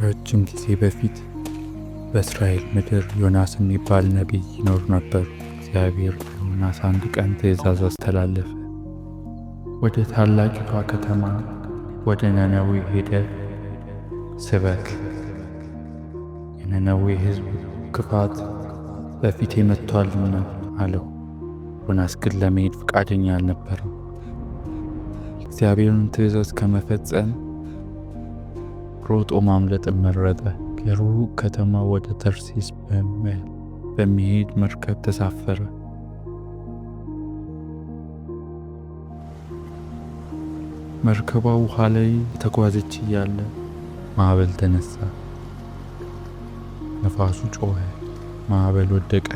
ከረጅም ጊዜ በፊት በእስራኤል ምድር ዮናስ የሚባል ነቢይ ይኖር ነበር። እግዚአብሔር ለዮናስ አንድ ቀን ትእዛዝ አስተላለፈ። ወደ ታላቂቷ ከተማ ወደ ነነዌ ሄደህ ስበክ፣ የነነዌ ሕዝብ ክፋት በፊቴ መጥቷልና አለው። ዮናስ ግን ለመሄድ ፈቃደኛ አልነበረም። የእግዚአብሔርን ትእዛዝ ከመፈጸም ሮጦ ማምለጥን መረጠ። ከሩቅ ከተማ ወደ ተርሴስ በሚሄድ መርከብ ተሳፈረ። መርከቧ ውሃ ላይ የተጓዘች እያለ ማዕበል ተነሳ። ነፋሱ ጮኸ፣ ማዕበል ወደቀ።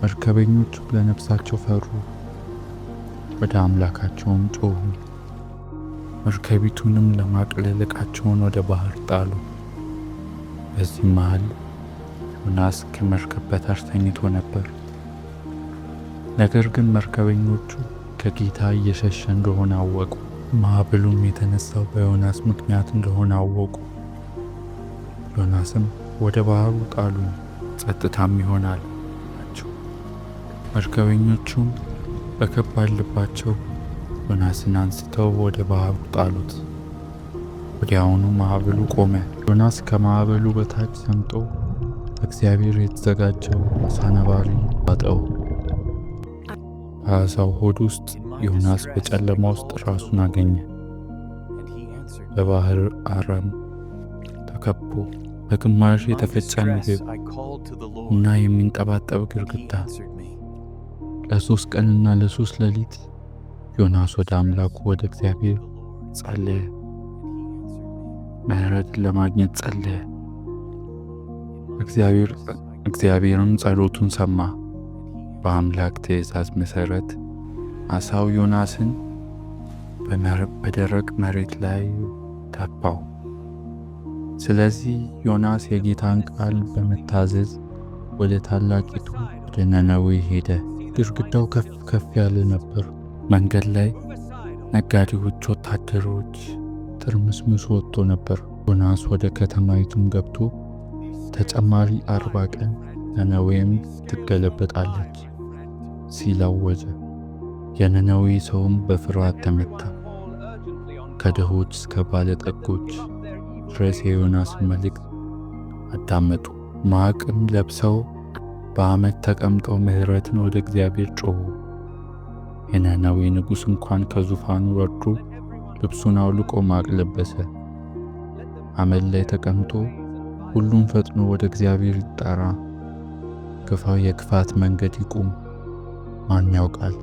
መርከበኞቹ ለነፍሳቸው ፈሩ፣ ወደ አምላካቸውም ጮኹ። መርከቢቱንም ለማቅለል ዕቃቸውን ወደ ባህር ጣሉ። በዚህ መሃል ዮናስ ከመርከብ በታች ተኝቶ ነበር። ነገር ግን መርከበኞቹ ከጌታ እየሸሸ እንደሆነ አወቁ። ማዕበሉም የተነሳው በዮናስ ምክንያት እንደሆነ አወቁ። ዮናስም ወደ ባህሩ ጣሉኝ፣ ጸጥታም ይሆናል አላቸው። መርከበኞቹም በከባድ ልባቸው ዮናስን አንስተው ወደ ባህሩ ጣሉት። ወዲያውኑ ማዕበሉ ቆመ። ዮናስ ከማዕበሉ በታች ሰምጦ በእግዚአብሔር የተዘጋጀው ዓሣ ነባሪ ዋጠው። በዓሣው ሆድ ውስጥ ዮናስ በጨለማ ውስጥ ራሱን አገኘ። በባህር አረም ተከቦ፣ በግማሽ የተፈጨ ምግብ እና የሚንጠባጠብ ግድግዳ። ለ3 ቀንና ለ3 ሌሊት ዮናስ ወደ አምላኩ ወደ እግዚአብሔር ጸለየ። ምሕረትን ለማግኘት ጸለየ። እግዚአብሔርም ጸሎቱን ሰማ። በአምላክ ትእዛዝ መሠረት ዓሣው ዮናስን በደረቅ መሬት ላይ ተፋው። ስለዚህ ዮናስ የጌታን ቃል በመታዘዝ ወደ ታላቂቱ ወደ ነነዌ ሄደ። ግድግዳው ከፍ ከፍ ያለ ነበር። መንገድ ላይ ነጋዴዎች፣ ወታደሮች ትርምስምሱ ወጥቶ ነበር። ዮናስ ወደ ከተማይቱም ገብቶ ተጨማሪ 40 ቀን ነነዌም ትገለበጣለች ሲል አወጀ። የነነዌ ሰውም በፍርሃት ተመታ። ከድሆች እስከ ባለጠጎች ድረስ የዮናስን መልእክት አዳመጡ። ማቅም ለብሰው በአመድ ተቀምጠው ምሕረትን ወደ እግዚአብሔር ጮኹ። የነነዌ ንጉሥ እንኳን ከዙፋኑ ወርዶ ልብሱን አውልቆ ማቅ ለበሰ። አመድ ላይ ተቀምጦ ሁሉም ፈጥኖ ወደ እግዚአብሔር ይጣራ፣ ክፋው የክፋት መንገድ ይቁም፣ ማን ያውቃል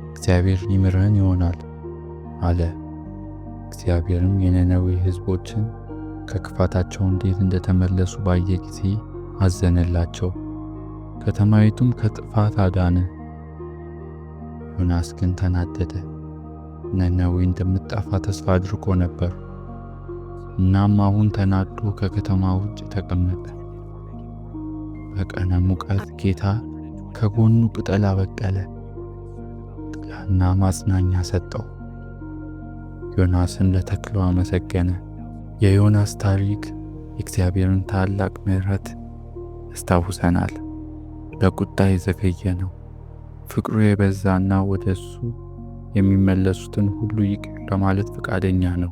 እግዚአብሔር ይምረን ይሆናል አለ። እግዚአብሔርም የነነዌ ሕዝቦችን ከክፋታቸው እንዴት እንደተመለሱ ባየ ጊዜ አዘነላቸው፣ ከተማይቱም ከጥፋት አዳነ። ዮናስ ግን ተናደደ። ነነዌ እንደምትጠፋ ተስፋ አድርጎ ነበር። እናም አሁን ተናዶ ከከተማ ውጭ ተቀመጠ። በቀነ ሙቀት ጌታ ከጎኑ ቅጠል አበቀለ፣ ጥላና ማጽናኛ ሰጠው። ዮናስን ለተክሎ አመሰገነ። የዮናስ ታሪክ የእግዚአብሔርን ታላቅ ምሕረት ያስታውሰናል። ለቁጣ የዘገየ ነው፣ ፍቅሩ የበዛና ወደ እሱ የሚመለሱትን ሁሉ ይቅር ለማለት ፈቃደኛ ነው።